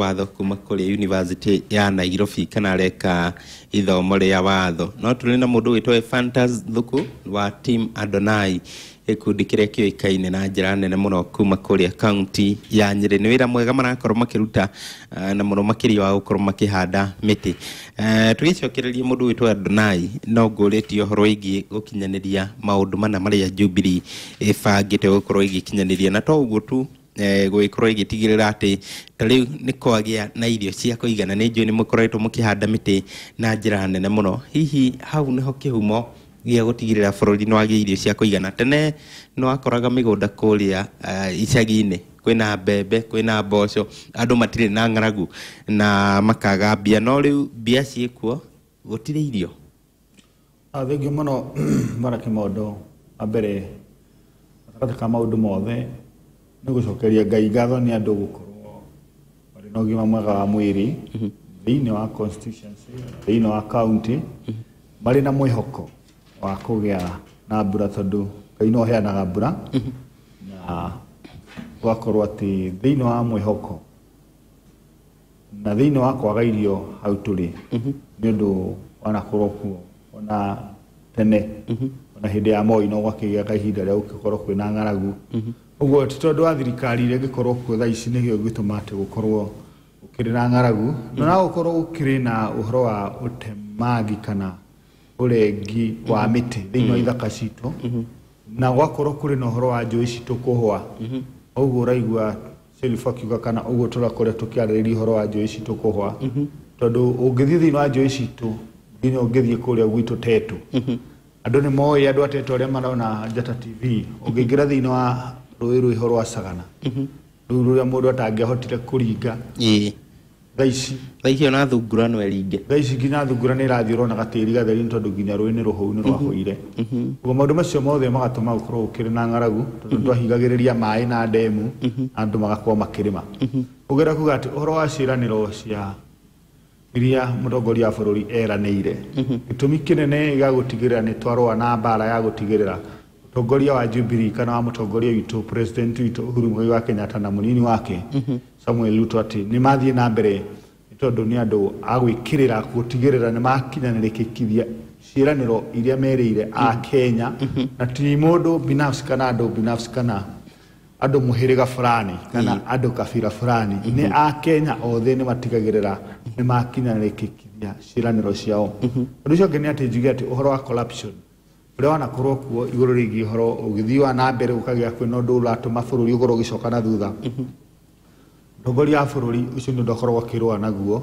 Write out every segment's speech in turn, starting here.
Watho kuma kũrĩa University ya Nairobi kana areka ithomo rĩa watho. No tũrĩ na mũndũ wĩtwo Ephantus Thuku wa Team Adonai, gĩkundi kĩrĩa kĩũĩkaine na njĩra nene mũno kuma kũrĩa kaunti ya Nyĩrĩ. Nĩ wĩra mwega marakorwo makĩruta, na mũno makĩria wa gũkorwo makĩhanda mĩtĩ. Tũgĩcokereria mũndũ wĩtwo Adonai, no ngũrĩtie ũhoro wĩgiĩ gũkinyanĩria maũndũ mana marĩa Jubilee ĩbangĩte gũkorwo ĩgĩkinyanĩria, na to ũguo tu, gũgĩkorwo ĩgĩtigĩrĩra atĩ ta rĩu nĩ kwagĩa na irio cia kũigana. Nĩ njũĩ nĩ mũkoretwo mũkĩhanda mĩtĩ na njĩra nene mũno, hihi hau nĩho kĩhumo gĩa gũtigĩrĩra bũrũri nĩ wagĩa irio cia kũigana? Tene nĩ wakoraga mĩgũnda kũrĩa icagi-inĩ kwĩna mbembe, kwĩna mboco, andũ matirĩ na ng'aragu na makaga mbia, no rĩu mbia ciĩkuo, gũtirĩ irio. Thengiũ mũno, Bwana Kimondo. Wa mbere, gatagatĩ ka maũndũ mothe, nĩ gũcokeria Ngai ngatho nĩ andũ gũkorwo marĩ na ũgima mwega wa mwĩrĩ thĩinĩ wa constituency, thĩinĩ wa county, marĩ na mwĩhoko wa kũgĩa na mbura, tondũ Ngai no ũheanaga mbura, na gũgakorwo atĩ thĩinĩ wa mwĩhoko na thĩinĩ wa kwaga irio hau tũrĩ, nĩ ũndũ wanakorwo kuo ona tene, ona hĩndĩ ya Moi no gwakĩgĩaga ihinda rĩa gũgĩkorwo kwĩna ng'aragu. Ũguo ti tondũ wa thirikari ĩrĩa ĩngĩkorwo kuo thaa ici nĩkĩo gĩtũma atĩ gũkorwo gũkĩrĩ na ng'aragu, no no gũkorwo gũkĩrĩ na ũhoro wa ũtemangi kana ũrengi wa mĩtĩ thĩinĩ wa ithaka citũ, na gwakorwo kũrĩ na ũhoro wa njũĩ citũ kũhũa. Ũguo ũraigua Sheriff akiuga, kana ũguo tũrakoretwo tũkĩarĩrĩria ũhoro wa njũĩ citũ kũhũa, tondũ ũngĩthiĩ thĩinĩ wa njũĩ citũ, nginya ũngĩthiĩ kũrĩa gwitũ Tetu, andũ nĩ moĩ, andũ a Tetu arĩa marona Njata TV, ũngĩingĩra thĩinĩ wa rũĩ rwĩho rwa Sagana rũu rũrĩa mũndũ atangĩahotire kũringa, thaa ici Thaa ici ona thungura no ĩringe. Thaa ici nginya thungura nĩ ĩrathiĩ ũrona gatĩri gatheri, nĩ tondũ nginya rũĩ nĩ rũhũu, nĩ rwahũire. Ũguo maũndũ macio mothe magatũma gũkorwo gũkĩrĩ na ng'aragu, tondũ twahingagĩrĩria maĩ na ndemu, andũ magakorwo makĩrĩma. Ũngĩenda kuga atĩ ũhoro wa ciĩranĩro cia iria mũtongoria wa bũrũri eranĩire, gĩtũmi kĩnene gĩa gũtigĩrĩra nĩ twarũa na mbara ya gũtigĩrĩra ũtongoria wa Jubilee kana wa mũtongoria witũ, president witũ Uhuru Muigai wa Kenyatta na mũnini wake Samuel Ruto, atĩ nĩ mathiĩ na mbere, nĩ tondũ nĩ andũ a gwĩkĩrĩra gũtigĩrĩra nĩ makinyanĩrĩkithia ciĩranĩro iria merĩire a Kenya, na ti mũndũ binafsi kana andũ binafsi kana andũ mũhĩrĩga fulani kana andũ kabira fulani, nĩ a Kenya othe, nĩ matigagĩrĩra nĩ makinyanĩrĩkithia ciĩranĩro ciao. Ũndũ ũcio ũngĩ nĩ atĩ njuge atĩ ũhoro wa corruption ũrĩa wanakorwo kuo igũrũ rĩgiĩ ũhoro ũgĩthiĩ wa na mbere, gũkagĩa kwĩna ũndũ ũratũma bũrũri ũkorwo ũgĩcoka na thutha. Mũtongoria wa bũrũri ũcio nĩ ũndũ akoragwo akĩrũa naguo,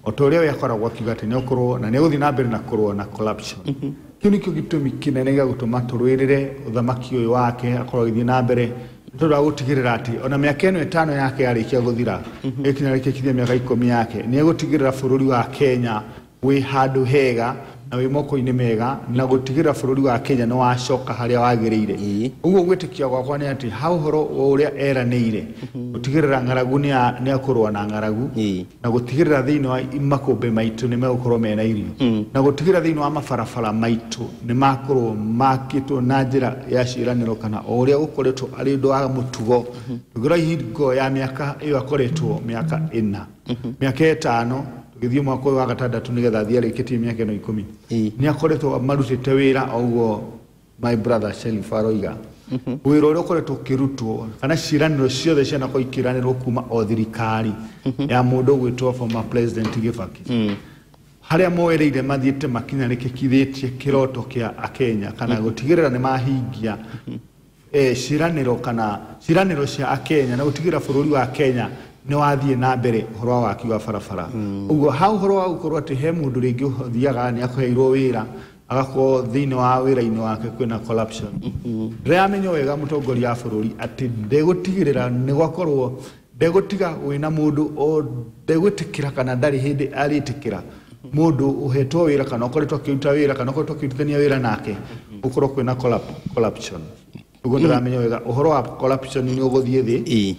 o ta ũrĩa we akoragwo akiuga atĩ nĩ ũkũrũa na nĩ egũthiĩ na mbere na kũrũa na corruption. Kĩu nĩkĩo gĩtũmi kĩnene gĩa gũtũma tũrũĩrĩre ũthamaki ũyũ wake akorwo agĩthiĩ na mbere, nĩ tondũ wa gũtigĩrĩra atĩ ona mĩaka ĩno 5 yake yarĩkia gũthira, ĩkinya rĩkĩkinyia mĩaka 10 yake, nĩ egũtigĩrĩra bũrũri wa Kenya wĩ handũ hega na wĩ moko-inĩ mega, na gũtigĩrĩra bũrũri wa Kenya nĩ wacoka harĩa wagĩrĩire. Ũguo gwĩtĩkia gwakwa nĩ atĩ ha ũhoro wa ũrĩa eranĩire gũtigĩrĩra ng'aragu, nĩ akũrũa na ng'aragu, na gũtigĩrĩra thĩinĩ wa makũmbĩ maitũ nĩ megũkorwo mena irio, na gũtigĩrĩra thĩinĩ wa mabarabara maitũ nĩ makorwo makĩtwo na njĩra ya ciĩranĩro kana o ũrĩa gũkoretwo arĩ ũndũ wa mũtugo. Tũngĩrora ihingo ya mĩaka ĩyo akoretwo, mĩaka 4, mĩaka 5, tũgĩthiĩ mwaka ũyũ wa gatandatũ nĩgetha athiĩ arĩkĩtie mĩaka ĩno 10, nĩ akoretwo marutĩte wĩra o ũguo my brother Shelif aroiga, wĩra ũrĩa ũkoretwo ũkĩrutwo kana ciĩranĩro ciothe cianakorwo ikĩranĩrwo kuma o thirikari ya mũndũ ũgwĩtwo former president Kibaki, harĩa moereire mathiĩte makinyanĩkĩkithĩtie kĩroto kĩa akenya kana gũtigĩrĩra nĩ mahingia ciĩranĩro kana ciĩranĩro cia akenya, na gũtigĩrĩra bũrũri wa Kenya nĩ wathiĩ na mbere ũhoro wa waki wa barabara. Ũguo ha ũhoro wa gũkorwo atĩ he mũndũ rĩngĩ ũthiaga nĩ akũheirwo wĩra, agakorwo thĩinĩ wa wĩra-inĩ wake kwĩna corruption, ndĩramenya wega mũtongoria wa bũrũri atĩ ndegũtigĩrĩra nĩ gwakorwo, ndegũtiga wĩna mũndũ o ndegwĩtĩkĩra kana ndarĩ hĩndĩ arĩtĩkĩra mũndũ ũhetwo wĩra kana ũkoretwo akĩruta wĩra kana ũkoretwo akĩrutithania wĩra nake gũkorwo kwĩna corruption. Ũguo ndĩramenya wega ũhoro wa corruption nĩ ũgũthiĩ thĩ,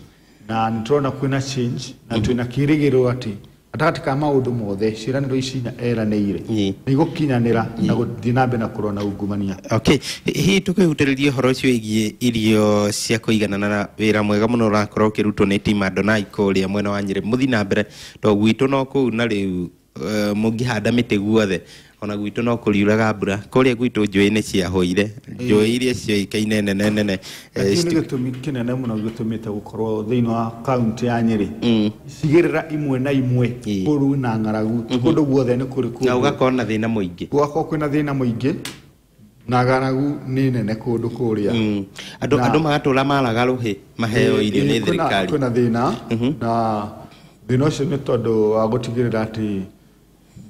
na nĩ tũrona kwĩna change na twĩna kĩrĩgĩrĩro atĩ Gatagatĩ ka maũndũ mothe ciĩranĩro ici inya eranĩire nĩ igũkinyanĩra na gũthiĩ na mbere na kũrũa na ungumania. Okay, hihi tũkĩhutĩrĩria ũhoro ũcio wĩgiĩ irio cia kũigana na wĩra mwega mũno ũrakorwo ũkĩrutwo nĩ team Adonai kũrĩa mwena wa Nyĩrĩ, mũthiĩ na mbere to gwitũ no kũu na rĩu mũngĩhanda mĩtĩ guothe ona gwitũ no kũriuraga mbura kũrĩa gwitũ njũĩ nĩ ciahũire njũĩ iria cioĩkaine nene nene. Kĩu nĩ gĩtũmi kĩnene mũno gĩtũmĩte gũkorwo thĩinĩ wa kaunti ya Nyĩrĩ icigĩrĩra imwe na imwe kũrũ na ng'aragu kũndũ guothe nĩ kũrĩ kũndũ na gũgakorwo na thĩna mũingĩ, gũgakorwo kwĩna thĩna mũingĩ na ng'aragu nĩ nene kũndũ kũrĩa. Andũ magatũra maraga rũhĩ maheo irio nĩ thirikari. Kwĩna thĩna na thĩna ũcio nĩ tondũ wa gũtigĩrĩra atĩ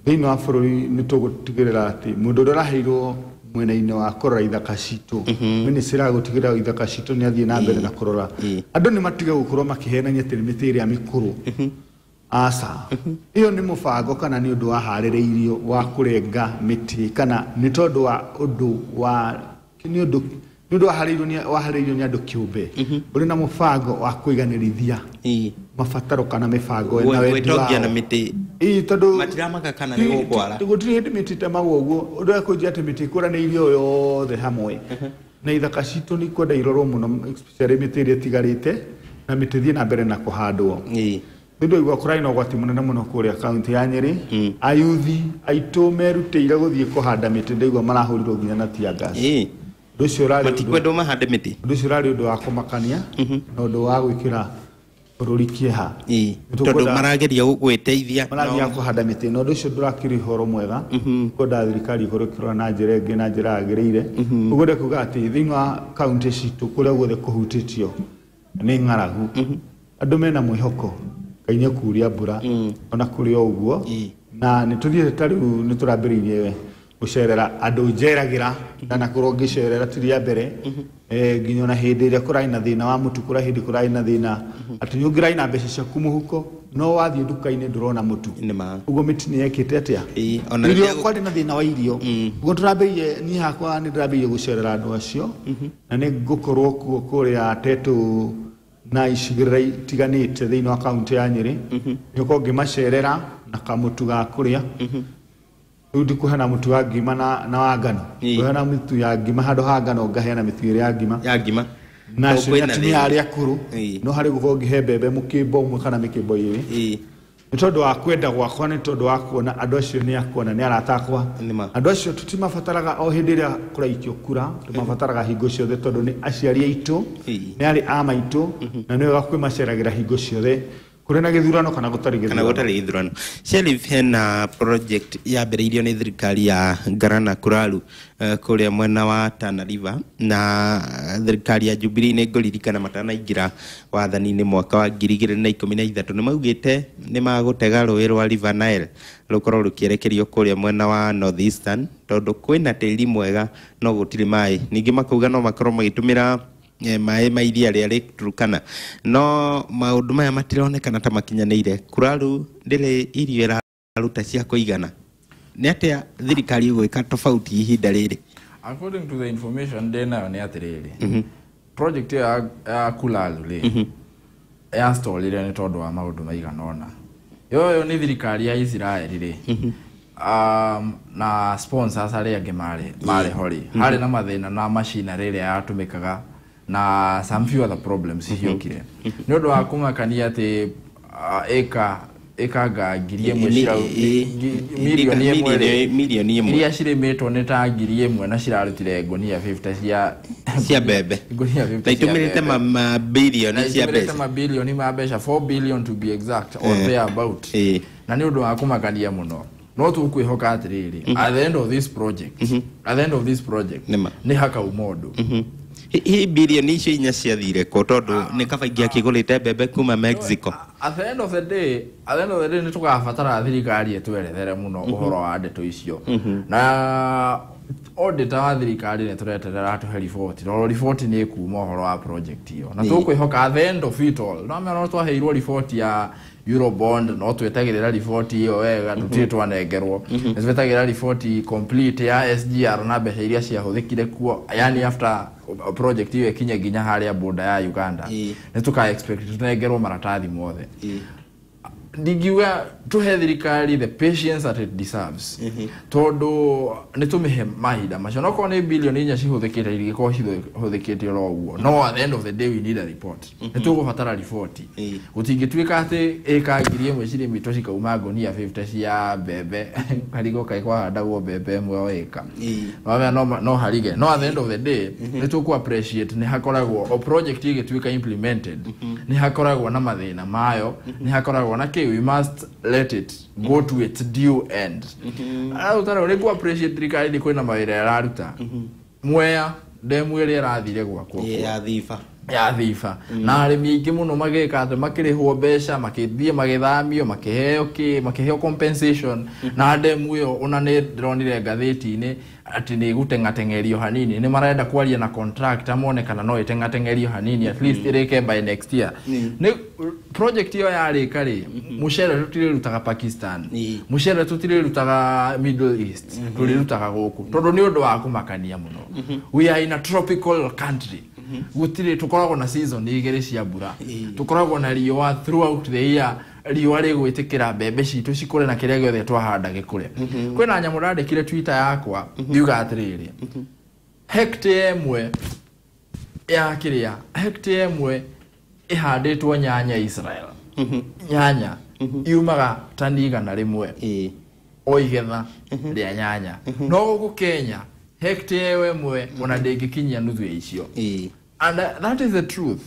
thĩinĩ wa bũrũri nĩ tũgũtigĩrĩra atĩ mũndũ ũrĩa ũraheirwo mwena-inĩ wa kũrora ithaka citũ ministry ya gũtigĩrĩra ithaka citũ nĩ athiĩ na mbere na kũrora andũ nĩ matige gũkorwo makĩhenania atĩ nĩ mĩtĩ ĩrĩa mĩkũrũ. Aca, ĩyo nĩ mũbango kana nĩ ũndũ waharĩrĩirio wa kũrenga mĩtĩ kana nĩ tondũ wa ũndũ wa nĩ ũndũ waharĩrĩirio nĩ andũ kĩũmbe ũrĩ na mũbango wa kũiganĩrithia mabataro kana mĩbango na wendi wao na mĩtĩ. Tondũ matiramaka kana nĩ gũkwara gũtirĩ hĩndĩ mĩtĩ ĩtemagwo ũguo ũndũ wa kũnjia atĩ mĩtĩ ĩkũranĩirio yothe hamwe na ithaka citũ nĩ ikwenda irorwo mũno especially mĩtĩ ĩrĩa ĩtigarĩte na mĩtĩ ĩthiĩ na mbere na kũhandwo. Nĩ ndĩraigua kũrarĩ na ũgwati mũnene mũno kũrĩa kaunti ya Nyĩrĩ. Ayuthi aitũ merutĩire gũthiĩ kũhanda mĩtĩ ndaigua marahũrirwo nginya na tear gas. Ũndũ ũcio ũrarĩ matikwendwo mahande mĩtĩ. Ũndũ ũcio ũrarĩ ũndũ wa kũmakania na ũndũ wa gwĩkĩra bũrũri kĩeha tondũ marageria gwĩteithia marageria kũhanda mĩtĩ na ũndũ ũcio ndũrakĩrĩ ũhoro mwega. Kwenda thirikari ĩkorwo ĩkĩrora na njĩra ĩngĩ na njĩra yagĩrĩire. Ũguo nĩ kuga atĩ thĩinĩ wa kaunti citũ kũrĩa guothe kũhutĩtio nĩ ng'aragu andũ mena mwĩhoko Ngai nĩ ekuria mbura ona kũrĩ o ũguo na nĩ tũthiĩte ta rĩu nĩ tũrambĩrĩirie gũcerera andũ njeragĩra ndanakorwo ngĩcerera ti rĩa mbere nginya ona hĩndĩ ĩrĩa kũrarĩ na thĩna wa mũtu kũrĩa hĩndĩ kũrarĩ na thĩna atĩ nĩ ũngĩrarĩ na mbeca ciaku mũhuko no wathiĩ nduka-inĩ ndũrona mũtu. Ũguo mĩtĩ nĩ yekĩte atĩa irio kwarĩ na thĩna wa irio. Ũguo tũrambĩrĩirie niĩ hakwa nĩ ndĩrambĩrĩirie gũcerera andũ acio na nĩ ngũkorwo kuo kũrĩa Tetũ na icigĩrĩra itiganĩte thĩinĩ wa kaunti ya Nyĩrĩ nĩ ũkorwo ngĩmacerera na kamũtu ga kũrĩa. Rĩu ndikũheana mũtu wa ngima na wa ngano, ngũheana mĩtu ya ngima handũ ha ngano ngaheana mĩtu ĩrĩa ya ngima na atumia arĩa akũrũ no harĩ gũkorwo ngĩhe mbembe mũkĩmbo ũmwe kana mĩkĩmbo ĩĩrĩ nĩ tondũ wa kwenda gwakwa nĩ tondũ wa kuona andũ acio nĩ akuona nĩ arata akwa. Andũ acio tũtimabataraga o hĩndĩ ĩrĩa kũraikio kura, tũmabataraga hingo ciothe tondũ nĩ aciari aitũ nĩ arĩ a maitũ na nĩ wega kwĩmaceragĩra hingo ciothe kũrĩ na gĩthurano kana gũtarĩ gĩthurano. Sheriff, hena project yambĩrĩirio nĩ thirikari ya Ngarana Kuraru kũrĩa mwena wa Tana River na thirikari ya Jubilee nĩ ngũririkana matanaingĩra wathani-inĩ mwaka wa 2013 nĩ maugĩte nĩ magũtega rũĩ rwa River Nile rũkorwo rũkĩerekerio kũrĩa mwena wa North Eastern tondũ kwĩna tĩri mwega no gũtirĩ maĩ. Ningĩ makauga no makorwo magĩtũmĩra maĩ ma iria rĩa Lake Turkana no maũndũ maya matironekana ta makinyanĩire. Kuraru ndĩrĩ irio ĩraruta cia kũigana. Nĩ atĩa thirikari ĩgwĩka tofauti ihinda rĩrĩ? According to the information ndĩnayo nĩ atĩrĩrĩ, project ya Kulalu rĩ yastallire nĩ tondũ wa maũndũ maigana ũna. Ĩyo nĩ thirikari ya Isiraeli rĩ na sponsors arĩa angĩ marĩ ho rĩ harĩ na mathĩna na machinery ĩrĩa yatũmĩkaga na some few other problems ciokire nĩ ũndũ wa kũmakania atĩ ĩka nga 1,000 cia milioni ĩmwe iria cirĩmĩtwo nĩ ta 1,000 na cirarutire ngũnia 50 cia mbembe ngũnia 50 na itũmĩrĩte mabilioni cia mbeca mabilioni ma mbeca 4 billion to be exact or there about na nĩ ũndũ wa kũmakania mũno no tũkwĩhoka atĩrĩrĩ at the end of this project at the end of this project nĩ hakauma ũndũ. Hi bilioni icio inya ciathire kũ tondũ nĩ kaba ingĩakĩgũrĩte mbembe kuma Mexico. At the end of the day nĩ tũgabatara thirikari ĩtwerethere mũno ũhoro wa ndeto icio na auditor wa thirikari nĩ tũreterera atũhe riboti no riboti nĩ ĩkuma ũhoro wa project ĩyo na tũkwĩhoka at the end of it all no mena no twaheirwo riboti ya Eurobond no twetagĩrĩra riboti ĩyo wega tũtirĩ twanengerwo nĩ twetagĩrĩra riboti complete ya SGR na mbeca iria ciahũthĩkire kuo yani after project ĩyo ĩkinye nginya harĩa border ya Uganda nĩ tũka expect tũnengerwo maratathi mothe. Ndingiuga tuhe thirikari the patience that it deserves, tondu nĩ tũmĩhe mahinda macio. No korwo nĩ bilioni 4 cihũthĩkĩte, ingĩkorwo cihũthĩkĩte oro ũguo, no at the end of the day we need a report. Nĩ tũgũbatara riboti. Gũtingĩtuĩka atĩ ĩka 1000 cirĩmĩtwo cikauma ngũnia 50 cia mbembe, karigo kaĩ kwahandagwo mbembe ĩmwe o ĩka. Wamenya no harige, no at the end of the day nĩ tũkũ appreciate nĩ hakoragwo o project ĩgĩtuĩka implemented, nĩ hakoragwo na mathĩna mayo, nĩ hakoragwo na kĩ. We must let it go to its due end. Rĩu ta rĩu nĩ ngũ appreciate thirikari nĩ kwĩna mawĩra ĩraruta. Mwea ndemu ĩrĩa ĩrathire gwakwo ya Thiba. Ya Thiba, na arĩmi aingĩ mũno magĩka atĩ makĩrĩhwo mbeca, makĩthiĩ magĩthamio, makĩheo kĩ, makĩheo compensation. Na ndemu ĩyo ona nĩ ndĩronire ngathĩti-inĩ atĩ nĩ ĩgũteng'ateng'erio hanini, nĩ marenda kwaria na contractor mone kana no ĩteng'ateng'erio hanini, at least ĩrĩke by next year. Nĩ project ĩyo yarĩka rĩ, mũcere tũtirĩrutaga Pakistan, mũcere tũtirĩrutaga Middle East, tũrĩrutaga gũkũ, tondũ nĩ ũndũ wa kũmakania mũno. We are in a tropical country. Gũtirĩ, tũkoragwo na season igĩrĩ cia mbura, tũkoragwo na riũa throughout the year. Riũa rĩgwĩtĩkĩra mbembe citũ cikũre na kĩrĩa gĩothe twahanda gĩkũre. Kwĩna nyamũ ndandĩkire Twitter yakwa ngiuga atĩrĩrĩ, hectare ĩmwe ya kĩrĩa, hectare ĩmwe ĩhandĩtwo nyanya Israel, nyanya yumaga tani 100 o igetha rĩa nyanya. No gũkũ Kenya hectare ĩyo ĩmwe ona ndĩngĩkinyia nuthu ya icio. And that is the truth.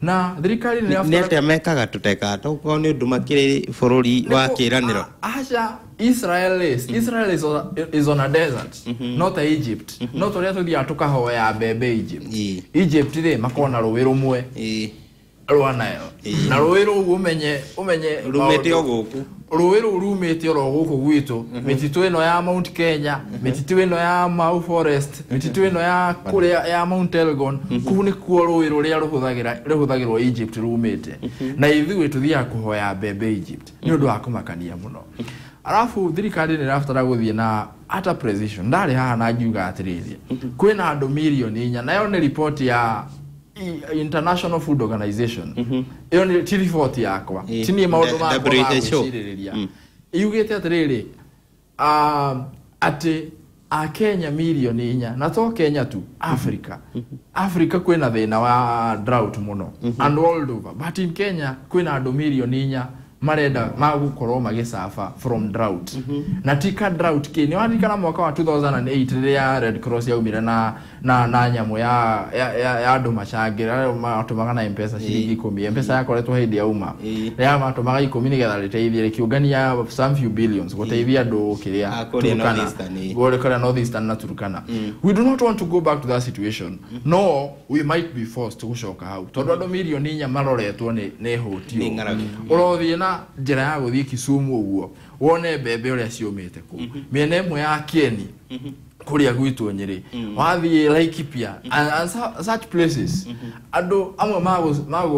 Na thirikari nĩ Nĩ atĩa mekaga tũtekaga tokorwo nĩ ũndũ makĩrĩ bũrũri wa kĩĩranĩro? Aca, Israel is on a desert, not a Egypt. No tũrĩa tũthiaga tũkahoya mbembe Egypt. Egypt rĩ, makoragwo na rũĩ rũmwe rwa Nile. Na rũĩ rũu ũmenye Rumĩte o gũkũ. Rũĩ rũu rumĩte oro gũkũ gwitũ, mĩtitũ ĩno ya Mount Kenya, mĩtitũ ĩno ya Mau Forest, mĩtitũ ĩno ya kũrĩa ya Mount Elgon. Kũu nĩkuo rũĩ rũrĩa rũhũthagĩrwo Egypt rumĩte, na ithuĩ tũthiaga kũhoya mbembe Egypt. Nĩ ũndũ wa kũmakania mũno. Arabu thirikari nĩ ĩrabatara gũthiĩ na ata precision. Ndarĩ haha na ngiuga atĩrĩrĩ, kwĩna andũ mirioni 4, nayo nĩ riboti ya International Food Organization. Ĩyo nĩ ti riboti yakwa, ti niĩ maũndũ makwa ma WHO. Gwĩcirĩrĩria. Yugĩte atĩrĩrĩ, atĩ akenya mirioni 4, na to Kenya tu, Africa. Africa kwĩna thĩna wa drought mũno and world over, but in Kenya kwĩna andũ mirioni 4 marenda magũkorwo magĩsuffer from drought. Na ti ka drought kĩ, nĩ waririkana mwaka wa 2008 rĩrĩa Red Cross yaumire na nyamũ ya andũ macangĩra, matũmaga na M-Pesa ciringi 10. M-Pesa yakoretwo hĩndĩ yauma, rĩrĩa matũmaga 10 nĩgetha rĩteithie, rĩkĩũngania some few billions gũteithia andũ kĩrĩa Ah, kũrĩa Turkana. Northeastern, ĩĩ. Kũrĩa Northeastern na Turkana. We do not want to go back to that situation, no we might be forced gũcoka hau, tondũ andũ mirioni 4 maroretwo nĩ hũti. Nĩ ng'aragu. Ũrothiĩ na njĩra ya gũthiĩ Kisumu ũguo wone mbembe ũrĩa ciũmĩte kũu, mĩena ĩmwe ya Kieni kũrĩa gwitũ Nyĩrĩ, wathiĩ Laikipia and such places, andũ amwe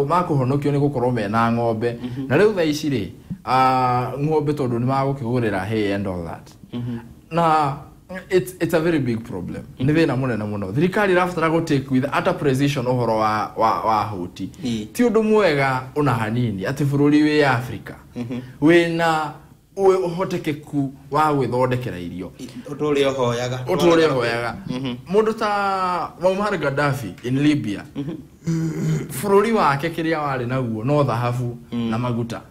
makũhonokio nĩ gũkorwo mena ng'ombe. Na rĩu thaa ici rĩ, ng'ombe tondũ nĩ magũkĩgũrĩra hay and all that, na it's a very big problem. Nĩ thĩna mũnene mũno. Thirikari ĩrabatara gũ take with utter precision ũhoro wa hũti. Ti ũndũ mwega ona hanini atĩ bũrũri wĩ Africa wĩna ũhotekeku wa gwĩthondekera irio, Ũtũre ũhoyaga. Ũtũre ũhoyaga. Mũndũ ta Muammar Gaddafi in Libya, bũrũri wake kĩrĩa warĩ naguo no thahabu na maguta,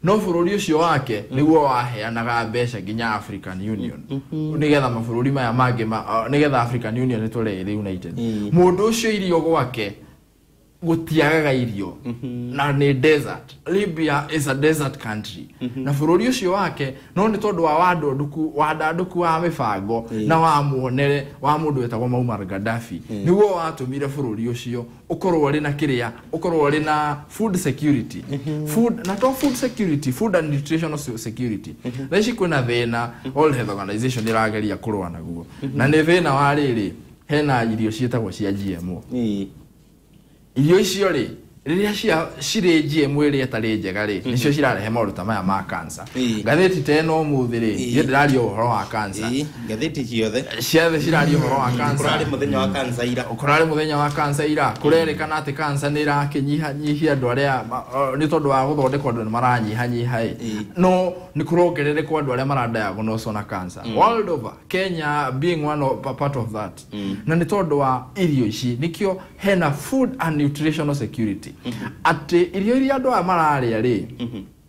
no bũrũri ũcio wake nĩguo waheanaga mbeca nginya African Union, nĩgetha mabũrũri maya mangĩ nĩgetha African Union ĩtũre ĩrĩ united. Mũndũ ũcio irio gwake gũtiagaga irio, na nĩ desert. Libya is a desert country, na bũrũri ũcio wake, no nĩ tondũ wa wandandũku wa mĩbango na wa muonere wa mũndũ wetagwo Muammar Gaddafi, nĩguo watũmire bũrũri ũcio ũkorwo ũrĩ na kĩrĩa, ũkorwo ũrĩ na food security, food na to food security, food and nutritional security. Thaa ici kwĩna thĩna World Health Organization ĩrageria kũrũa naguo, na nĩ thĩna wa rĩrĩ, hena irio ciĩtagwo cia GMO. Irio icio rĩ, Rĩrĩa cirĩ GMO ĩrĩa ĩtarĩ njega rĩ, nĩcio cirarehe maũndũ ta maya ma cancer. Ngathĩti ta ĩno ũmũthĩ rĩ, niĩ ndĩraria ũhoro wa cancer. Ngathĩti ciothe ciothe ciraria ũhoro wa cancer. Kũrarĩ mũthenya wa cancer ira. Kũrarĩ mũthenya wa cancer ira. Kũrerĩkana atĩ cancer nĩ ĩrakĩnyihanyihia andũ arĩa nĩ tondũ wa gũthondekwo andũ nĩ maranyihanyiha ĩ. No nĩ kũrongerereka andũ arĩa maradiagnoswo na cancer. World over, Kenya being one of, part of that. Na nĩ tondũ wa irio ici, nĩkĩo hena food and nutritional security. Atĩ irio iria andũ aya mararĩa rĩ,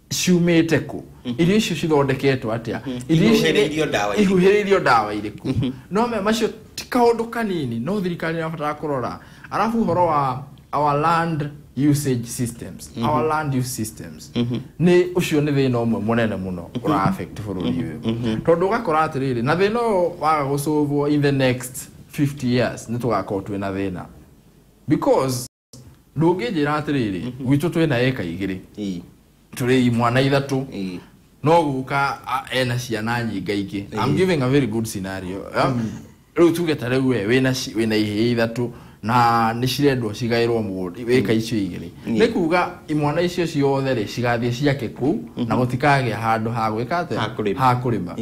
ciumĩte kũ? Irio icio cithondeketwo atĩa? Irio ici Ihuhĩrĩirio ndawa irĩkũ? Ihuhĩrĩirio ndawa irĩkũ? No me macio ti kaũndũ kanini, no thirikari ĩrabatara kũrora. Arabu ũhoro wa our land usage systems, our land use systems, nĩ ũcio nĩ thĩna ũmwe mũnene mũno ũra affect bũrũri ũyũ. Tondũ ũgakora atĩrĩrĩ, na thĩna ũyũ waga gũcũvwo in the next 50 years nĩ tũgakorwo twĩna thĩna. Because ndũngĩnjĩra atĩrĩrĩ, gwitũ twĩna ĩka 2, tũrĩ imwana 3, no guka ena ciana nyingaingĩ. I'm giving a very good scenario. Rĩu tuge ta rĩu we wĩna ihĩĩ 3 na nĩ cirendwo cigaĩrwo mũgũnda ĩka icio 2. Nĩ kuga imwana icio ciothe rĩ cigathiĩ ciake kũu na gũtikagĩa handũ ha gwĩka atĩa? Ha kũrĩma.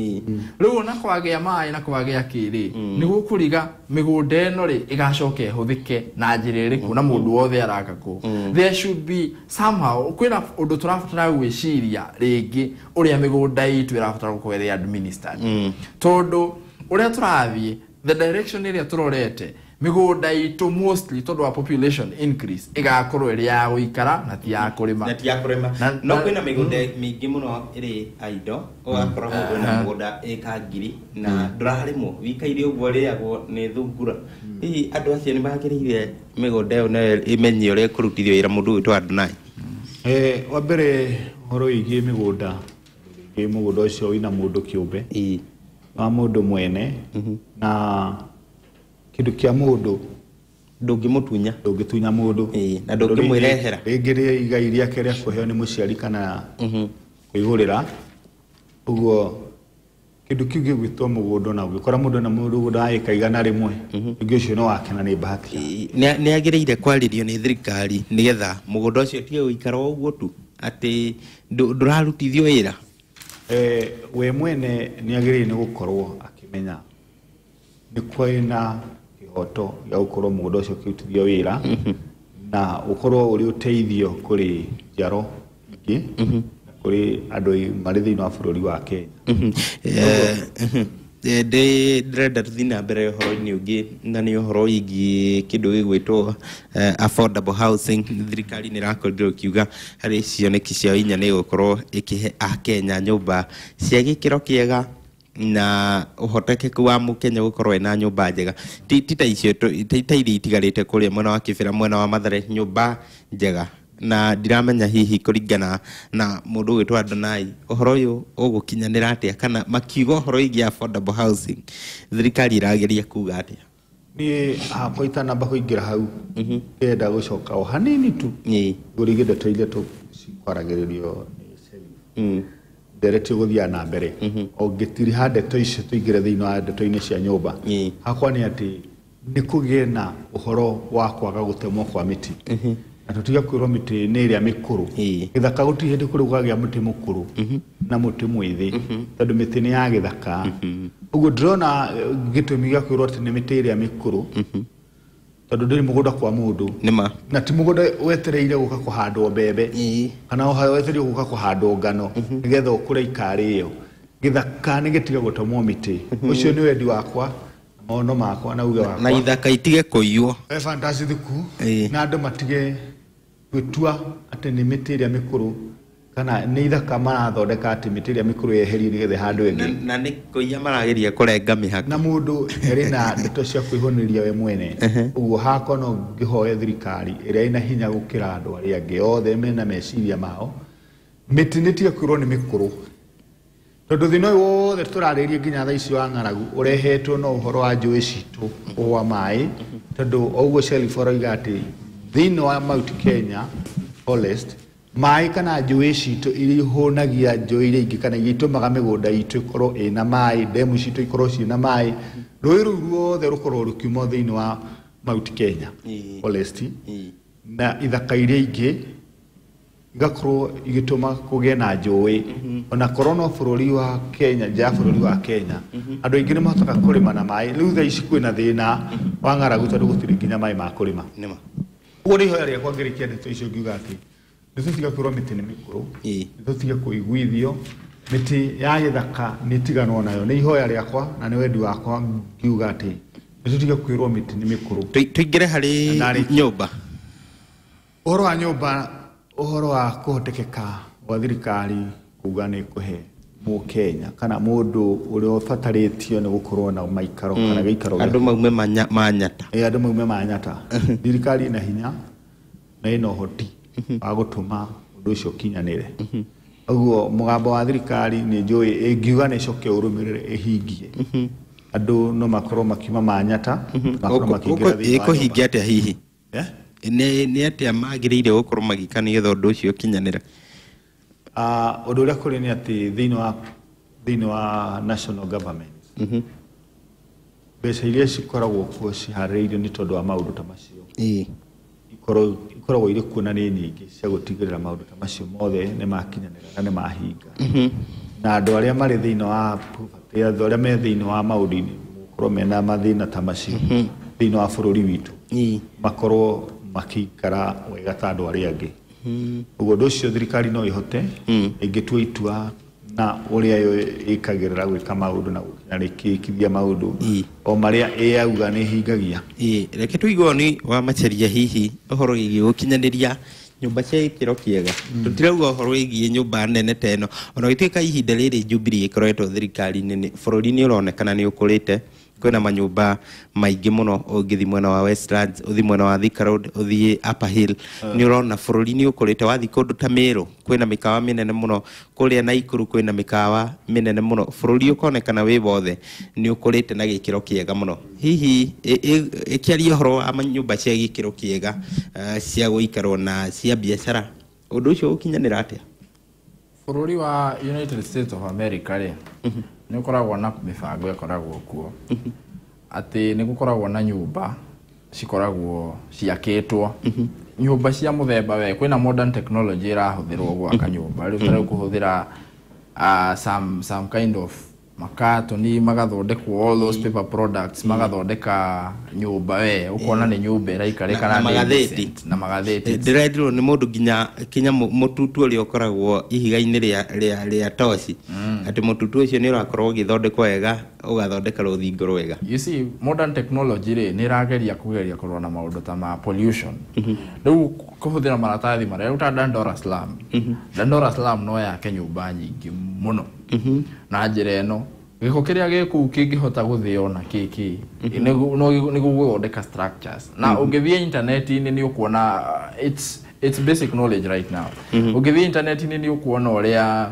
Rĩu ona kwagĩa maĩ na kwagĩa kĩrĩ, nĩ gũkũriga mĩgũnda ĩno rĩ ĩgacoka ĩhũthĩke na njĩra ĩrĩkũ na mũndũ wothe araka kũu. There should be somehow kwĩna ũndũ tũrabatara gwĩciria rĩngĩ ũrĩa mĩgũnda itũ ĩrabatara gũkorwo ĩrĩ administered. Tondũ ũrĩa tũrathiĩ, the direction ĩrĩa tũrorete, mĩgũnda itũ mostly tondũ wa population increase ĩgakorwo ĩrĩ ya gũikara na ti ya kũrĩma. Na ti ya kũrĩma. No kwĩna mĩgũnda mĩingĩ mũno ĩrĩ idle, ũgakora mũndũ ena mũgũnda ĩka 1000 na ndũrarĩmwo, wĩikaire ũguo ũrĩagwo nĩ thungura. Hihi andũ acio nĩ magĩrĩire mĩgũnda ĩyo nayo ĩmenye ũrĩa ĩkũrutithio wĩra mũndũ ũyũ Adonai? Wa mbere ũhoro wĩgiĩ mĩgũnda, rĩngĩ mũgũnda ũcio wĩna mũndũ kĩũmbe, wa mũndũ mwene, na kĩndũ kĩa mũndũ ndũngĩmũtunya, ndũngĩtunya mũndũ, na ndũngĩmwĩrehera. Rĩngĩ rĩ igai rĩake rĩa kũheo nĩ mũciari kana kwĩgũrĩra. Ũguo kĩndũ kĩu gĩgwĩtwo mũgũnda, na ũngĩkora mũndũ ena mũgũnda wa ĩka 100, rĩngĩ ũcio no wake na nĩ bahati yake. Nĩ agĩrĩire kwarĩrio nĩ thirikari nĩgetha mũgũnda ũcio ũtige gũikara o ũguo tu, atĩ ndũrarutithio wĩra. We mwene nĩ agĩrĩire nĩ gũkorwo akĩmenya nĩ kwĩna kĩhoto gĩa gũkorwo mũgũnda ũcio ũkĩrutithio wĩra, na ũkorwo ũrĩ ũteithio kũrĩ njiaro ingĩ, na kũrĩ andũ marĩ thĩinĩ wa bũrũri wa Kenya. Ndĩrenda tũthiĩ na mbere ũhoro-inĩ ũngĩ, na nĩ ũhoro wĩgiĩ kĩndũ gĩgwĩtwo affordable housing. Thirikari nĩ ĩrakorirwo ĩkiuga harĩ cioneki ciao inya nĩ ĩgũkorwo ĩkĩhe Akenya nyũmba cia gĩkĩro kĩega na ũhotekeku wa mũkenya gũkorwo ena nyũmba njega. Ti ta icio ti ta iria itigarĩte kũrĩa mwena wa Kĩbĩra, mwena wa Mathare, nyũmba njega. Na ndiramenya hihi kũringana na mũndũ ũgwĩtwo Adonai ũhoro ũyũ ũgũkinyanĩra atĩa, kana makiuga ũhoro wĩgiĩ affordable housing thirikari ĩrageria kuga atĩa? Niĩ hakwa itanamba kũingĩra hau, ndĩrenda gũcoka o hanini tu ngũrige ndeto iria cikwaragĩrĩrio nĩ Sheriff. Nderetio gũthiaga na mbere. Ũngĩtiriha ndeto icio tũingĩre thĩinĩ wa ndeto-inĩ cia nyũmba, hakwa nĩ atĩ nĩ kũgĩe na ũhoro wa kwaga gũtemwo kwa mĩtĩ. Na tũtige kwĩrwo mĩtĩ nĩ ĩrĩa mĩkũrũ. Gĩthaka gũtirĩ hĩndĩ kũrĩ kwagĩa mũtĩ mũkũrũ na mũtĩ mwĩthĩ, tondũ mĩtĩ nĩ ya gĩthaka. Ũguo ndĩrona gĩtũmi gĩa kwĩrwo atĩ nĩ mĩtĩ ĩrĩa mĩkũrũ, tondũ ndĩrĩ mũgũnda kwa mũndũ. Na ti mũgũnda wetereire gũka kũhandwo mbembe, kana wetereire gũka kũhandwo ngano, nĩgetha ũkũre ikarĩo. Gĩthaka nĩ gĩtige gũtemwo mĩtĩ. Ũcio nĩ wendi wakwa, maono makwa na uge wakwa. Na ithaka itige kũiywo. Fantastic ku. Na andũ matige gwĩtua atĩ nĩ mĩtĩ ĩrĩa mĩkũrũ, kana nĩ ithaka marathondeka atĩ mĩtĩ ĩrĩa mĩkũrũ yeherio nĩgetha ĩhandwo ĩngĩ. Na nĩ kũiya marageria kũrenga mĩhaka. Na mũndũ erĩ na ndeto cia kwĩhũnĩria we mwene. Ũguo hakwa no ngĩhoe thirikari ĩrĩa ĩna hinya gũkĩra andũ arĩa angĩ othe mena meciria mao, mĩtĩ nĩ ĩtige kwĩrwo nĩ mĩkũrũ. Tondũ thĩna ũyũ wothe tũrarĩria nginya thaa ici wa ng'aragu ũrehetwo no ũhoro wa njũĩ citũ kũgũa maĩ, tondũ o ũguo Sheriff aroiga atĩ thĩinĩ wa Mount Kenya Forest maĩ kana njũĩ citũ iria ihũnagia njũĩ iria ingĩ kana iria itũmaga mĩgũnda itũ ĩkorwo ĩna maĩ, ndemu citũ ikorwo ciĩna maĩ, rũĩ rũu ruothe rũkorwo rũkiuma thĩinĩ wa Mount Kenya Forest. Na ithaka iria ingĩ igakorwo igĩtũma kũgĩe na njũĩ. Ona korwo no bũrũri wa Kenya, nja ya bũrũri wa Kenya, andũ aingĩ nĩ mahotaga kũrĩma na maĩ. Rĩu thaa ici kwĩna thĩna wa ng'aragu tondũ gũtirĩ nginya maĩ ma kũrĩma. Nĩma. Ũguo nĩ ihoya rĩakwa ngĩrĩkia ndeto icio ngiuga atĩ nĩ tũtige kwĩrwo mĩtĩ nĩ mĩkũrũ, nĩ tũtige kũiguithio mĩtĩ ya gĩthaka nĩ tiganwo nayo. Nĩ ihoya rĩakwa na nĩ wendi wakwa ngiuga atĩ nĩ tũtige kwĩrwo mĩtĩ nĩ mĩkũrũ. Tũingĩre harĩ nyũmba. Ũhoro wa nyũmba, ũhoro wa kũhotekeka gwa thirikari kuga nĩ kũhe mũkenya kana mũndũ ũrĩa ũbatarĩtio nĩ gũkorwo na maikaro kana gĩikaro andũ maume manyata. Andũ maume manyata. Thirikari ĩna hinya na ĩna ũhoti wa gũtũma ũndũ ũcio ũkinyanĩre. Ũguo mũgambo wa thirikari nĩ njũĩ ĩngiuga nĩ ĩcoke ũrũmĩrĩre ĩhingie, andũ no makorwo makiuma manyata, makorwo makĩingĩra thĩinĩ wa nyũmba. Ĩkũhingia atĩa hihi? Nĩ atĩa magĩrĩire gũkorwo magĩka nĩgetha ũndũ ũcio ũkinyanĩre? Ũndũ ũrĩa kũrĩ nĩ atĩ thĩinĩ wa national government, mbeca iria cikoragwo kuo ciharĩrĩirio nĩ tondũ wa maũndũ ta macio, ikoragwo irĩ kuo na nĩ nyingĩ cia gũtigĩrĩra maũndũ ta macio mothe nĩ makinyanĩra na nĩ mahinga. Na andũ arĩa marĩ thĩinĩ wa poverty, andũ arĩa me thĩinĩ wa maũndũ-inĩ gũkorwo mena mathĩna ta macio thĩinĩ wa bũrũri witũ, makorwo makĩikara wega ta andũ arĩa angĩ. Ũguo ũndũ ũcio thirikari no ĩhote ĩngĩtua itua na ũrĩa yo ĩkagĩrĩra gwĩka maũndũ na gũkinyanĩkithia maũndũ o marĩa ĩyauga nĩ ĩhingagia. Reke tũigue ni wa Macharia hihi ũhoro wĩgiĩ gũkinyanĩria nyũmba cia gĩkĩro kĩega. Tũtirauga ũhoro wĩgiĩ nyũmba nene ta ĩno, ona gũtuĩka ihinda rĩrĩ Jubilee ĩkoretwo thirikari-inĩ, bũrũri nĩ ũronekana nĩ ũkũrĩte. Kwĩna manyũmba maingĩ mũno, ũngĩthiĩ mwena wa Westlands, ũthiĩ mwena wa Thika Road, ũthiĩ Upper Hill, nĩ ũrona bũrũri nĩ ũkũrĩte. Wathiĩ kũndũ ta Meru kwĩna mĩkawa mĩnene mũno, kũrĩa Naikuru kwĩna mĩkawa mĩnene mũno. Bũrũri ũkonekana wĩ wothe nĩ ũkũrĩte na gĩkĩro kĩega mũno. Hihi ĩkĩaria ũhoro wa nyũmba cia gĩkĩro kĩega, cia gũikarwo na cia biacara, ũndũ ũcio ũkinyanĩra atĩa? Bũrũri wa United States of America rĩ, nĩ ũkoragwo na mĩbango ĩkoragwo kuo atĩ nĩ gũkoragwo na nyũmba cikoragwo ciakĩtwo, nyũmba cia mũthemba we kwĩna modern technology ĩrahũthĩrwo gwaka nyũmba. Rĩu ta rĩu kũhũthĩra some kind of makatoni magathondekwo, all those paper products magathondeka nyũmba we ũkona nĩ nyũmba ĩraikarĩka na na nĩ magathĩti. decent, na magathĩti. Ndĩrendirwo nĩ mũndũ nginya mũtutu ũrĩa ũkoragwo ihiga-inĩ rĩa toci, atĩ mũtutu ũcio nĩ ũrakorwo ũgĩthondekwo wega, ũgathondeka rũthingo rwega. You see, modern technology rĩ nĩ ĩrageria kũgeria kũrũa na maũndũ ta ma pollution. Rĩu kũhũthĩra maratathi marĩa rĩu ta Dandora Slum, Dandora Slum no yake nyũmba nyingĩ mũno na njĩra ĩno gĩko kĩrĩa gĩ kũu kĩngĩhota gũthĩo na kĩkĩ nĩ gũgũthondeka structures. Na ũngĩthiĩ internet-inĩ nĩ ũkuona, it's basic knowledge right now, ũngĩthiĩ internet-inĩ nĩ ũkuona ũrĩa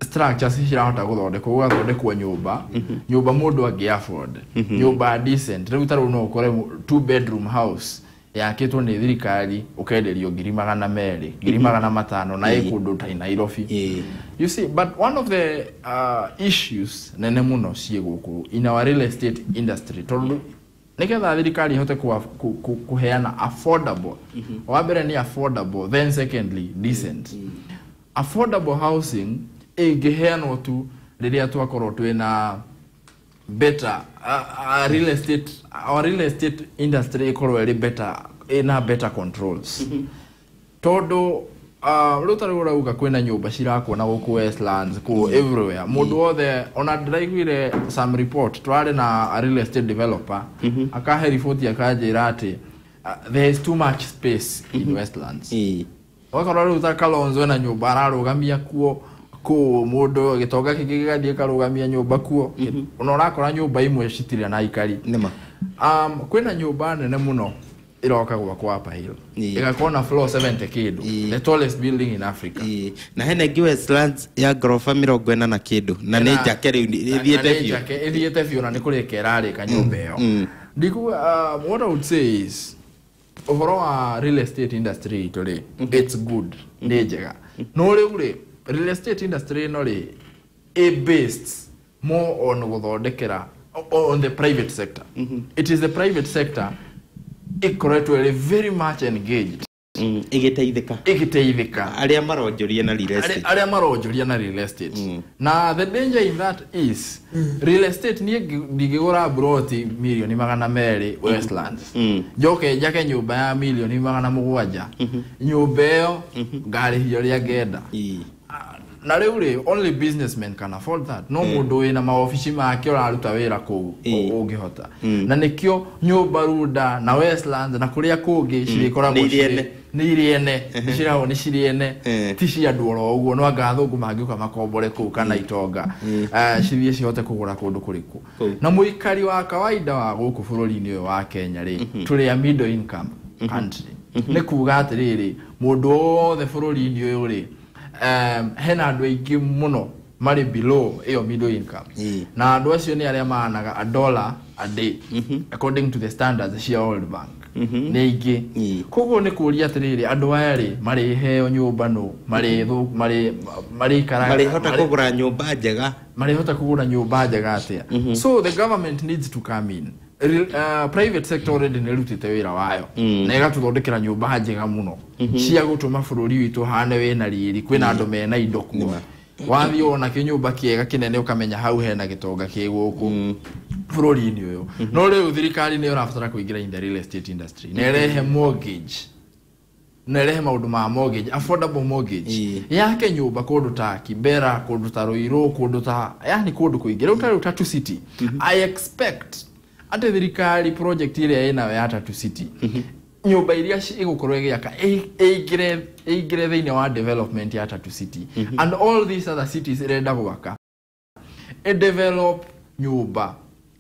structures cirahota gũthondekwo, gũgathondekwo nyũmba mũndũ angĩ afford, nyũmba decent. Rĩu ta rĩu no ũkore two bedroom house yakĩtwo nĩ thirikari ũkenderio 200,000, 500,000, na ĩ kũndũ ta Nairobi. You see, but one of the issues nene mũno ciĩ gũkũ in our real estate industry, tondũ nĩgetha thirikari ihote kũheana affordable, wa mbere nĩ affordable, then secondly decent. Affordable housing ĩngĩheanwo tu rĩrĩa twakorwo twĩna better real estate, our real estate industry ĩkorwo ĩrĩ better, ĩna better controls. Tondũ rĩu ta rĩu ũrauga kwĩna nyũmba cirakwo na gũkũ Westlands, kũ everywhere, mũndũ wothe. Ona ndĩraiguire some report, twarĩ na a real estate developer akahe report akanjĩra atĩ there is too much space in Westlands. Ũgakora rĩu ta Kalonzo ena nyũmba ararũgamia kuo kũu, mũndũ gĩtonga kĩngĩ gĩgathiĩ karũgamia nyũmba kuo, ona ũrakora nyũmba imwe citirĩ na aikari. Nĩma. Kwĩna nyũmba nene mũno ĩroka gwakwa Upper Hill, ĩgakorwo na floor 70 kĩndũ, the tallest building in Africa. Na hena ĩngĩ Westlands ya ngoroba 40 na kĩndũ, na nĩ njake rĩu ĩthiĩte na nĩ biũ. Njake ĩthiĩte biũ na nĩ kũrĩka ĩrarĩka nyũmba ĩyo. Ndikuga, what I would say is ũhoro wa real estate industry itũ rĩ, it's good, nĩ njega, no rĩu rĩ real estate industry ĩno rĩ ĩ based more on gũthondekera on the private sector. It is the private sector ĩkoretwo ĩrĩ very much engaged. Ĩgĩteithĩka. Ĩgĩteithĩka. Arĩa maronjoria na real estate. Arĩa maronjoria na real estate. Na the danger in that is real estate, niĩ ndingĩgũra broti mirioni 200 Westlands, njoke njake nyũmba ya mirioni 700. Nyũmba ĩyo ngarĩhia ũrĩa ngenda. Na rĩu rĩ, only businessmen can afford that. No mũndũ wĩna maobici make ũraruta wĩra kũu ũngĩhota. Na nĩkĩo nyũmba Runda na Westlands na kũrĩa kũngĩ cirĩkoragwo Nĩ irĩ ene. Nĩ irĩ ene, nĩ cirahwo, nĩ cirĩ ene, ti cia andũ oro ũguo. No anga athũngũ mangĩũka makombore kũu kana itonga, cithiĩ cihote kũgũra kũndũ kũrĩkũ. Kũu. Na mũikari wa kawaida wa gũkũ bũrũri-inĩ ũyũ wa Kenya rĩ, tũrĩ a middle income country. Nĩ kuga atĩrĩrĩ, mũndũ wothe bũrũri-inĩ ũyũ rĩ, hena andũ aingĩ mũno marĩ below ĩyo middle income. Na andũ acio nĩ arĩa maanaga a dollar a day, according to the standards cia World Bank, nĩ aingĩ. Koguo nĩ kũria atĩrĩrĩ, andũ aya rĩ, marĩheo nyũmba nũ marĩikaraga Marĩhota kũgũra nyũmba njega? Marĩhota kũgũra nyũmba njega atĩa? So the government needs to come in. Private sector already nĩ ĩrutĩte wĩra wayo na ĩgatũthondekera nyũmba njega mũno cia gũtũma bũrũri witũ hane wĩna riri. Kwĩna andũ mena indo kuo. Wathiĩ wona kĩnyũmba kĩega kĩnene, ũkamenya hau hena gĩtonga kĩ gũkũ bũrũri-inĩ ũyũ. No rĩu thirikari nĩ ĩrabatara kũingĩra in the real estate industry na ĩrehe mortgage, na ĩrehe maũndũ ma mortgage, affordable mortgage, yake nyũmba kũndũ ta Kibera, kũndũ ta Ruiru, kũndũ ta, yani, kũndũ kũingĩ. Rĩu ta rĩu Tatu City, I expect atĩ thirikari project ĩrĩa ĩnayo ya Tatu City, nyũmba iria ĩgũkorwo ĩgĩaka ĩingĩre thĩinĩ wa development ya Tatu City and all these other cities ĩrenda gwaka, ĩdevelop nyũmba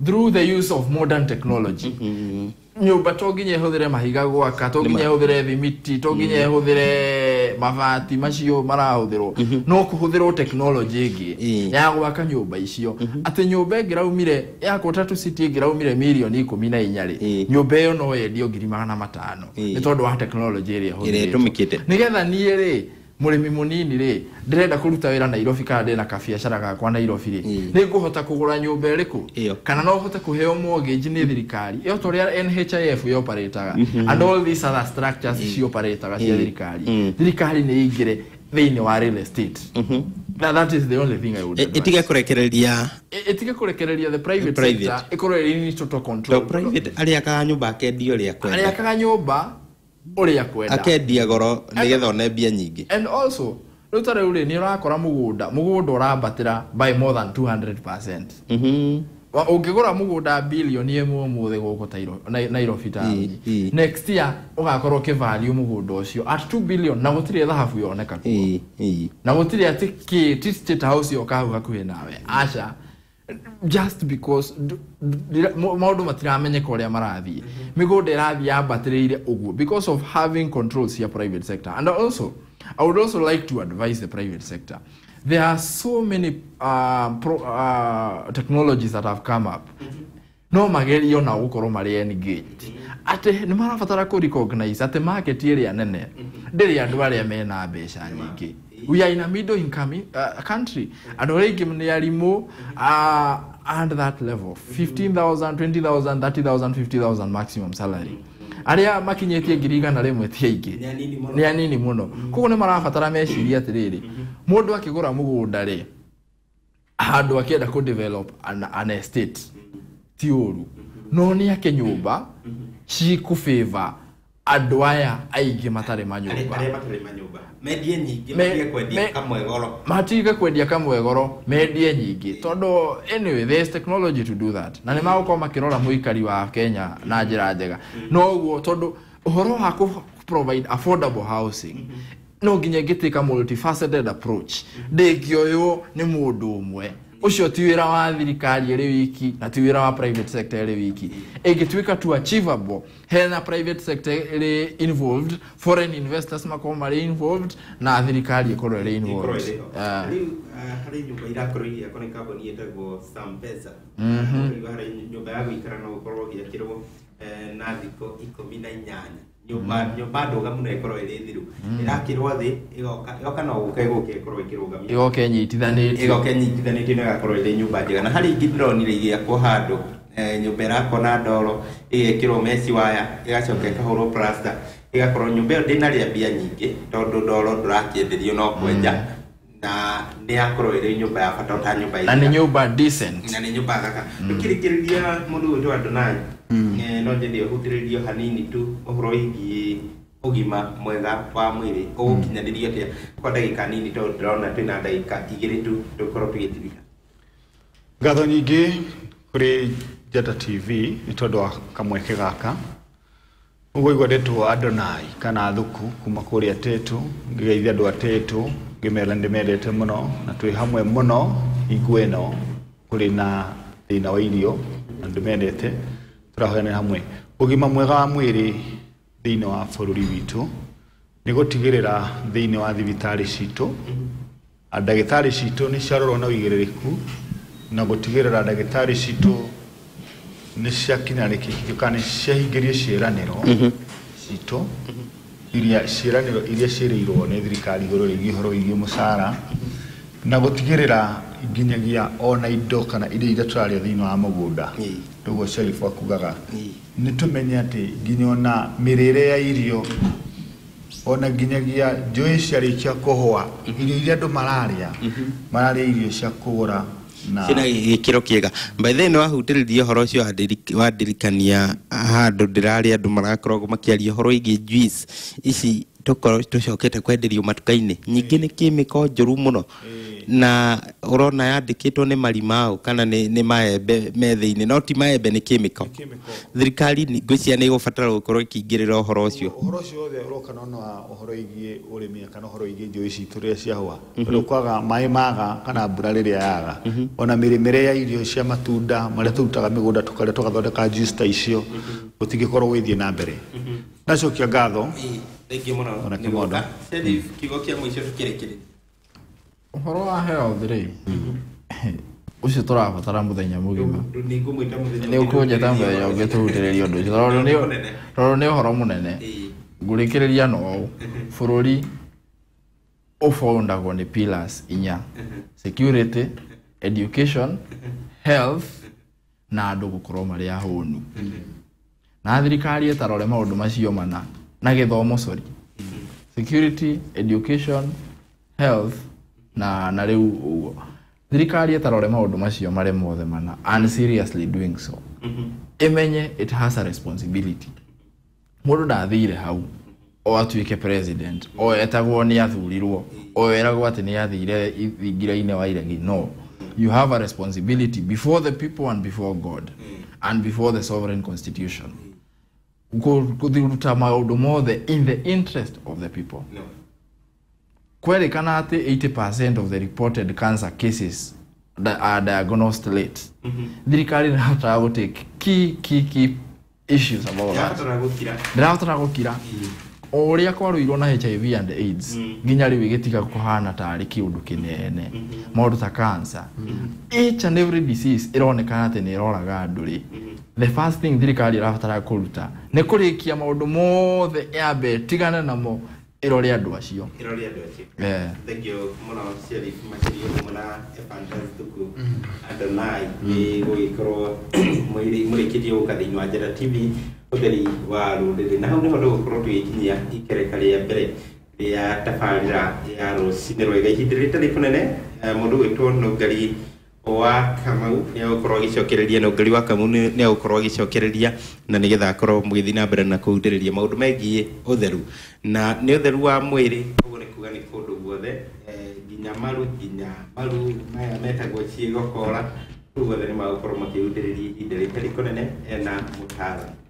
through the use of modern technology. Nyũmba to nginya ĩhũthĩre mahiga gwaka, to nginya ĩhũthĩre thimiti, to nginya ĩhũthĩre mabati macio marahũthĩrwo. No kũhũthĩrwo technology ĩngĩ ya gwaka nyũmba icio, atĩ nyũmba ĩngĩraumire yakwo Tatu City ĩngĩraumire mirioni 14 rĩ, nyũmba ĩyo no yendio 500,000, nĩ tondũ wa technology ĩrĩa ĩrĩa ĩhũthĩrĩtwo. Ĩtũmĩkĩte. Nĩgetha niĩ rĩ, mũrĩmi mũnini rĩ, ndĩrenda kũruta wĩra Nairobi kana ndĩna kabiacara gakwa Nairobi rĩ, nĩ ngũhota kũgũra nyũmba ĩrĩkũ? Ĩyo. Kana no hote kũheo mortgage nĩ thirikari ĩyo, ta ũrĩa NHIF yoparĩtaga and all these other structures cioparĩtaga cia thirikari. Thirikari nĩ ĩingĩre thĩinĩ wa real estate. That is the only thing I would advise. Ĩtige kũrekereria. Ĩtige kũrekereria the private Private. sector, ĩkorwo ĩrĩ in total control. To private arĩa akaga nyũmba akendia ũrĩa kwenda. Arĩa akaga nyũmba ũrĩa kwenda. Akendia goro nĩgetha one mbia nyingĩ. And also rĩu ta rĩu rĩ, nĩ ũrakora mũgũnda ũrambatĩra by more than 200%. Ũngĩgũra mũgũnda 1 billion ũmũthĩ gũkũ Nairobi taũni, next year ũgakorwo ũkĩvalue mũgũnda ũcio at 2 billion, na gũtirĩ thahabu yoneka kuo. Ĩ, ĩ. Na gũtirĩ atĩ kĩ ti State House yoka hau hakuhĩ nawe, aca. Just because maũndũ matiramenyeka ũrĩa marathiĩ, mĩgũnda ĩrathiĩ yambatĩrĩire ũguo because of having controls cia private sector. And also I would also like to advise the private sector, there are so many technologies that have come up, no magerio na gũkorwo marĩ engaged, atĩ nĩ marabatara kũ recognize atĩ market ĩrĩa nene ndĩrĩ andũ arĩa mena mbeca nyingĩ. We are in a middle income country. Andũ arĩa aingĩ nĩ arimũ, and that level, 15,000, 20,000, 30,000, 50,000 maximum salary. Arĩa makinyĩtie 100,000 ti aingĩ. Nĩ anini mũno. Nĩ anini mũno. Koguo nĩ marabatara meciria atĩrĩrĩ, mũndũ akĩgũra mũgũnda rĩ, handũ akĩenda kũ develop an estate, ti ũru, no nĩ ake nyũmba cikũ favor andũ aya aingĩ matarĩ manyũmba. Arĩa matarĩ manyũmba mendie nyingĩ, matige kwendia kamwe goro. Matige kwendia kamwe goro, mendie nyingĩ, tondũ anyway there is technology to do that, na nĩ magũkorwo makĩrora mũikari wa Kenya na njĩra njega. Noguo tondũ ũhoro wa kũ provide affordable housing no nginya ĩngĩtuĩka multifaceted approach, ndĩngĩoywo nĩ mũndũ ũmwe. Ũcio ti wĩra wa thirikari ĩrĩ wiki, na ti wĩra wa private sector ĩrĩ wiki. Ĩngĩtuĩka tu achievable hena private sector ĩrĩ involved, foreign investors makorwo marĩ involved, na thirikari ĩkorwo ĩrĩ Ĩkorwo involved. ĩrĩ ho. Ah. Rĩu harĩ nyũmba irakorwo igĩakwo nĩ kambuni ĩtagwo Sampesa. Ũkaigua harĩ nyũmba ya gũikara no ũkorwo ũgĩakĩrwo na thikũ 18, nyũmba ndũgamu na ĩkorwo ĩrĩ thiru, ĩrakĩrwo thĩ, ĩgoka no gũka ĩgũka ĩkorwo ĩkĩrũgamio. Ĩgoka ĩnyitithanĩtio. Ĩgoka ĩnyitithanĩtio na ĩgakorwo ĩrĩ nyũmba njega. Na harĩ ingĩ ndĩronire igĩakwo handũ, nyũmba ĩrakwo na ndoro, ĩgekĩrwo mesh wire, ĩgacoka ĩkahũrwo plaster. Ĩgakorwo nyũmba ĩyo ndĩnarĩa mbia nyingĩ tondũ ndoro ndũrakĩenderio no kwenja, na nĩ yakorwo ĩrĩ nyũmba ya bata ta nyũmba na nĩ nyũmba decent, na nĩ nyũmba thaka. Tũkĩrĩkĩrĩria mũndũ ũyũ Adonai, no nyende ũhutĩrĩrio hanini tu ũhoro wĩgiĩ ũgima mwega wa mwĩrĩ ũgũkinyanĩrio atĩa kwa ndagĩka nini, tondũ ndĩrona twĩna ndagĩka 2 tu tũkorwo tũgĩtirika. Ngatho nyingĩ kũrĩ Njata TV nĩ tondũ wa kamweke gaka. Ũguo igua ndetwo Adonai kana Thuku kuma kũrĩa Tetu, ngĩgeithia andũ a Tetu, ngĩmera ndĩmendete mũno na twĩ hamwe mũno hingo ĩno kũrĩ na thĩna wa irio na ndĩmendete, tũrahoyanĩra hamwe. Ũgima mwega wa mwĩrĩ thĩinĩ wa bũrũri witũ nĩ gũtigĩrĩra thĩinĩ wa thibitarĩ citũ ndagĩtarĩ citũ nĩ ciarorwo na ũigĩrĩrĩku, na gũtigĩrĩra ndagĩtarĩ citũ nĩ ciakinyanĩkĩtio kana nĩ ciahingĩrio ciĩranĩro citũ iria ciĩranĩro iria ciĩrĩirwo nĩ thirikari igũrũ rĩgiĩ ũhoro wĩgiĩ mũcara, na gũtigĩrĩra nginyagia ona indo kana irio iria tũrarĩa thĩinĩ wa mũgũnda. Ũguo Sheriff akugaga nĩ tũmenye atĩ nginya ona mĩrĩre ya irio ona nginyagia njũĩ ciarĩkia kũhũa, irio iria andũ mararĩa mararĩa irio cia kũgũra na ciĩna gĩkĩro kĩega. By the way, nĩ wahutĩrĩria ũhoro ũcio wandirikania handũ ndĩrarĩ andũ marakoragwo makĩaria ũhoro wĩgiĩ juice ici tũkorwo tũcokete kwenderio matuka-inĩ nyingĩ nĩ kĩmĩko njũru mũno, na ũrona yandĩkĩtwo nĩ marimau kana nĩ maembe me thĩinĩ, no ti maembe, nĩ kĩmĩko. Thirikari ngwĩciria nĩ ĩgũbatara gũkorwo ĩkĩingĩrĩra ũhoro ũcio. Ũhoro ũcio wothe ũroka no ũhoro wĩgiĩ ũrĩmi kana ũhoro wĩgiĩ njũĩ citũ rĩrĩa ciahũa, tondũ kwaga maĩ maga kana mbura rĩrĩa yaga, ona mĩrĩmĩre ya irio cia matunda marĩa tũrutaga mĩgũnda tũkarĩa tũgathondeka juice ta icio gũtingĩkorwo gũgĩthiĩ na mbere. Ndacokia ngatho. Thengiũ mũno. Ona kĩmondo. Sheriff, kiugo kĩa mũico tũkĩrĩkĩrĩria. Ũhoro wa health rĩ, ũcio tũrabatara mũthenya mũgima. Nĩngũmwĩta mũthenya. Nĩ ũkũnjĩta mũthenya ũngĩ tũhutĩrĩrie ũndũ ũcio tondũ nĩ ũhoro mũnene. Ngũrĩkĩrĩria no ũũ, bũrũri ũbondagwo nĩ pillars inya: security, education, health na andũ gũkorwo marĩ ahũnu. Na thirikari ĩtarore maũndũ macio mana na gĩthomo, sorry, security, education, health na rĩu ũguo thirikari ĩtarore maũndũ macio marĩ mothe mana and seriously doing so, ĩmenye it has a responsibility. Mũndũ ndathire hau o atuĩke president o etagwo nĩ athurirwo o eragwo atĩ nĩ athire thingira-inĩ wa iregi. No, you have a responsibility before the people and before God and before the sovereign constitution kũruta maũndũ mothe in the interest of the people. Kwerĩkana atĩ 80% of the reported cancer cases are diagnosed late. Thirikari nĩrabatara gũ take key key key issues about that. Ndĩrabatara gũkira. Ndĩrabatara gũkira o ũrĩa kwarũirwo na HIV and AIDS nginya rĩu ĩgĩtiga kũhana tarĩ kĩũndũ kĩnene. Maũndũ ta cancer, each and every disease ĩronekana atĩ nĩ ĩroraga andũ rĩ, the first thing thirikari ĩrabatara kũruta nĩ kũrĩkia maũndũ mothe yambe ĩtigane namo ĩrore andũ acio. Ĩrore andũ acio. Thengiũ mũno Sheriff, makĩria ũguo na Evangelist Thuku Adonai nĩ gũgĩkorwo mũrĩkĩtie gũka thĩinĩ wa Njata TV ũtheri wa rũrĩrĩ. Na hau nĩho tũgũkorwo tũgĩkinyia ikereka rĩa mbere rĩa tabarĩra ya rũcinĩ rwega. Ihinda rĩtarĩ kũnene, mũndũ ũgwĩtwo Nũngari wa Kamau nĩ egũkorwo agĩcokereria, Nũngari wa Kamau nĩ egũkorwo agĩcokereria na nĩgetha akorwo mũgĩthiĩ na mbere na kũhutĩrĩria maũndũ megiĩ ũtheru, na nĩ ũtheru wa mwĩrĩ, ũguo nĩ kuga nĩ kũndũ guothe, nginya maru maya metagwo ciĩgokora, kũu guothe nĩ magũkorwo makĩhutĩrĩria ihinda rĩtarĩ kũnene ena mũtaaramu.